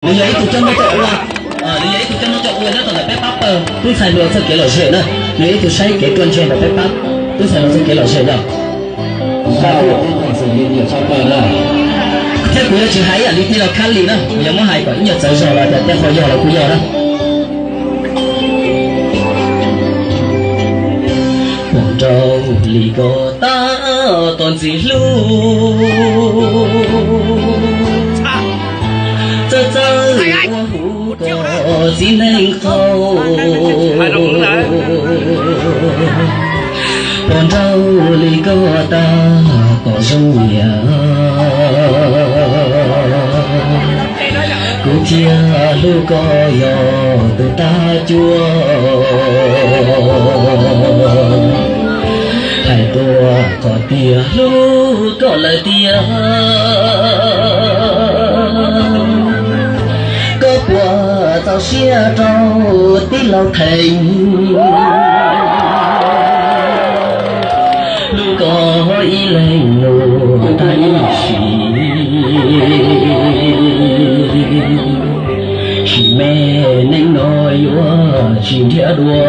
Nws yog ib tug coj noj coj ua, nws yog ib tug coj noj coj ua nyob rau ntawm peb pab pawg tub ntxhais hluas txoj kev lom zem na. Nws yog ib tug saib kev ruaj ntseg ntawm peb pab tub ntxhais hluas txoj kev lom zem yog. Thiab kuv yuav tsis hais ib yam li tij laug Khab Lis na, kuv yuav muab hais kom ib nyuag txawv zog los cas tej qhov yog los kuj yog na. Pom nraug li koj tab tom ntxim hlub, txawj txawj ua huv koj txiv neej qau. Pom nraug li koj tab tom zoo niam, kuv thiaj hlub koj yog tus tag cuab. Hais tuaj qhov tiag hlub koj lawm tiag, koj puas txaus siab rau tij laug Theem? Hlub koj ib leeg mus tag ib sim, sim me neej no yuav tsis nrhiav dua.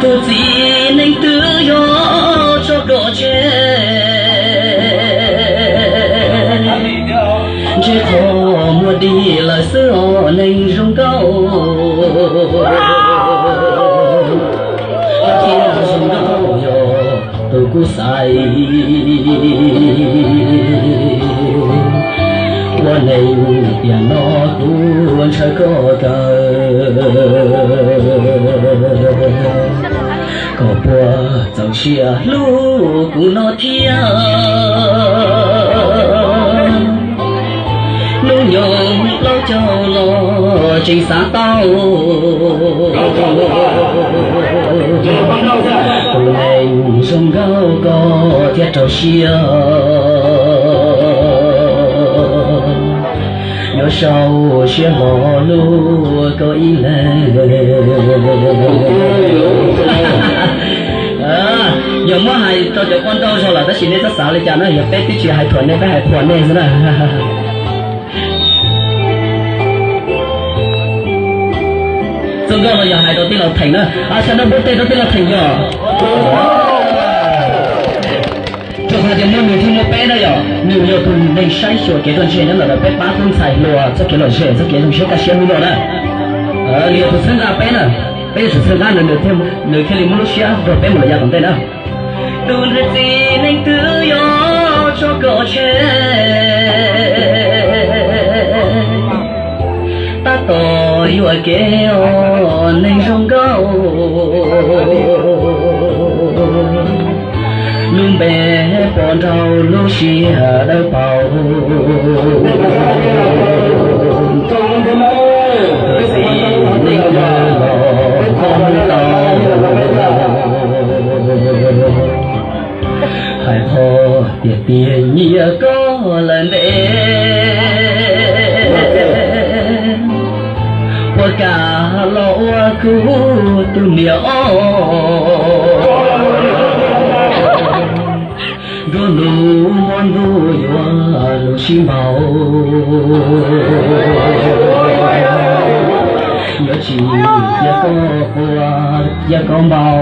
Tus txiv neej twg yuav tso kom tseg, ntshe qhov muag dig lawm xwb os neeg zoo nkauj. Thiaj zoo nkauj yog tus kuj xaiv, ua neeg tiam no kuv ntshaw koj kawg. Koj puas txaus siab hlub kuv no thiab? Hnub nyoog plaub caug los tseem xav tau tus neeg zoo nkauj koj thiaj rau siab. Yuav sau siab hlo hlub koj ib leeg. Yog muab hais rau cov poj nrauj zog lawm tab sis nej txhob xav li cas na, yog peb twb tsis hais thuam nej, peb hais qhuas nej xwb na. Txoj nkauj no yog hais rau tij laug Theem na, a, sab dab npub tej rau tij laug Theem yog. Rau qhov tias muaj nws thiaj muaj peb na yom, nws yog tus neeg saib xyuas kev ruaj ntseg nyob ntawm peb pab tub ntxhais hluas txoj kev lom zem, txoj kev zoo siab kaj siab hnub no na. Nws yog tus txhawb nqa peb na, peb yuav tsum txhawb nqa nws, nws thiaj li muab lub siab nrog peb mus lawm yav tom ntej na. Tus ntxhais txiv neej twg yuav tso kom tseg, tab tom yuam kev os neeg zoo nkauj. Lub npe pom nraug lub sij hawm dawb paug, tus txiv neej twg los koj hlub tau. Hais qhov tiag tiag nyiam koj lawm ntev, puas kam los ua kuv tus niam os? Nruab hnub hmo ntuj yuav lug sib npaug, yuav tsis cia koj quaj cia koj npau.